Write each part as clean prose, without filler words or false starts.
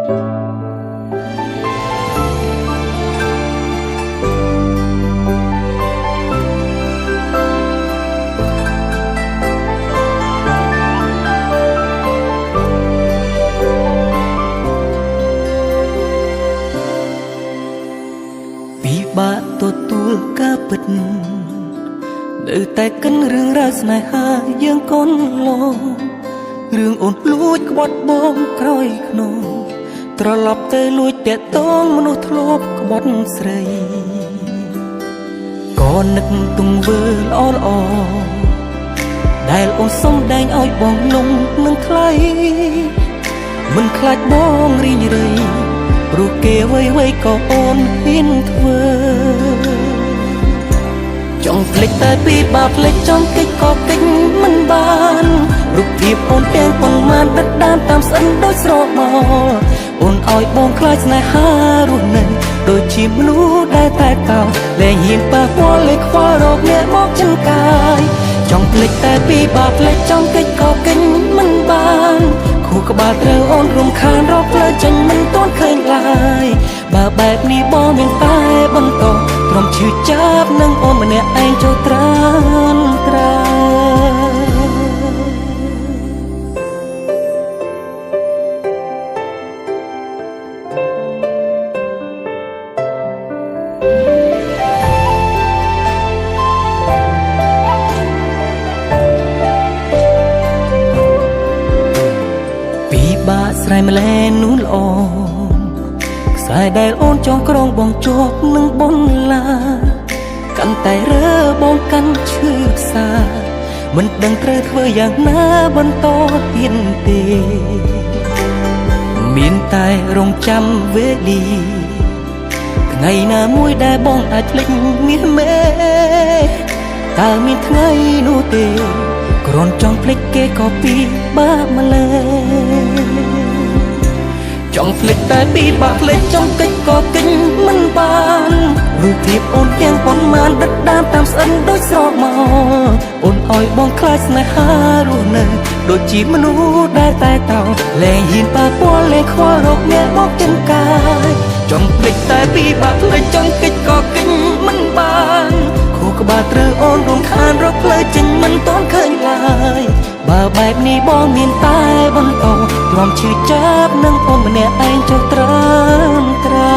ពិបាកទទួលការពិតនៅតែកិនរឿងរ៉ាវស្នេហាយើងកូនឡងរឿងអូនលួចក្បត់បងក្រោយខ្នងត្រឡប់ទៅលួចតាក់តងមនុស្សធ្លាប់ក្បត់ស្រីក៏នឹកទង្វើល្អល្អដែលអូនសុំដែងឲ្យបងលងនឹងថ្លៃមិនខ្លាចបងរីងរៃព្រោះគេអ្វីៗក៏អូនហ៊ានធ្វើចង់ភ្លេចតែពីបាភ្លេចចង់កិច្ចក៏កិច្ចមិនបានរូបភាពអូនទាំងប៉ុន្មានដិតដានតាមស្អិនដូចស្រមោលអូនឲ្យបងខ្លាចស្នេហារស់នៅដូចជាមនុស្សដែលតែកោលែងហ៊ានប៉ះពាល់លែងខ្វល់រកអ្នកមកចិនកាយចង់ភ្លេចតែពីបាភ្លេចចង់កិច្ចក៏កិច្ចមិនបានខួរក្បាលត្រូវអូនរំខានរកផ្លូវចេញមិនទាន់ឃើញឡើយបើបែបនេះបងមានតែបន្តទ្រាំឈឺចាប់នឹងអូនម្នាក់ឯងចូលត្រានត្រានពិបាកស្រែម្លែនោះល្អខ្សែដែលអូនចងក្រងបងជាប់នឹងបុនឡាកាន់តែរើបងកាន់ឈឺផ្សាមិនដឹងត្រូវធ្វើយ៉ាងណាបន្តទៀតទេមានតែរងចាំវេលាថ្ងៃណាមួយដែលបងអាចភ្លេចមាសមេតើមានថ្ងៃនោះទេគ្រាន់ចង់ភ្លេចគេក៏ពិបាកម្លេះចង់ភ្លេចតែពីបាក់ភ្លេចចង់កិច្ចក៏កិច្ចមិនបានរូបភាពអូនទាំងប៉ុន្មានដិតដានតាមស្អិនដូចស្រមោលអូនឲ្យបងខ្លាចស្នេហារស់នៅដូចជាមនុស្សដែលតែតោលែងហ៊ានប៉ះពាល់លែងខ្វល់រកអ្នកមកចិនកាយចង់ភ្លេចតែពីបាក់ភ្លេចចង់កិច្ចក៏កិច្ចមិនបានខួរក្បាលត្រូវអូនរំខានរកផ្លូវចេញមិនទាន់ឃើញឡើយបើបែបនេះបងមានតែបន្តទ្រាំឈឺចាប់នឹងអូនម្នាក់ឯងចុះត្រានត្រា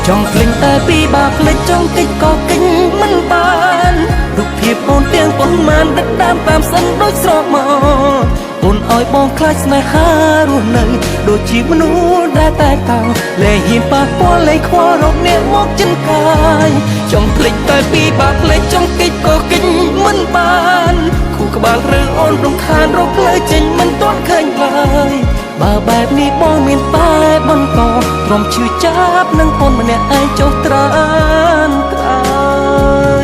ចង់ភ្លេចតែពីបាភ្លេចចង់កិច្ចក៏កិច្ចមិនបានរូបភាពអូនទាំងប៉ុន្មានដិតដានតាមស្អិនដូចស្រមោលអូនឲ្យបងខ្លាចស្នេហារស់នៅដូចជាមនុស្សដែលតែតោលែងហ៊ានប៉ះពាល់លែងខ្វល់រកអ្នកមកចិនកាយចង់ភ្លេចតែពីបាភ្លេចចង់កិច្ចក៏កិច្ចមិនបានខួរក្បាលឬអូនរំខានរកផ្លូវចេញមិនទាន់ឃើញឡើយបើបែបនេះបងមានតែបន្តទ្រាំឈឺចាប់នឹងអូនម្នាក់ឯងចុះត្រានត្រា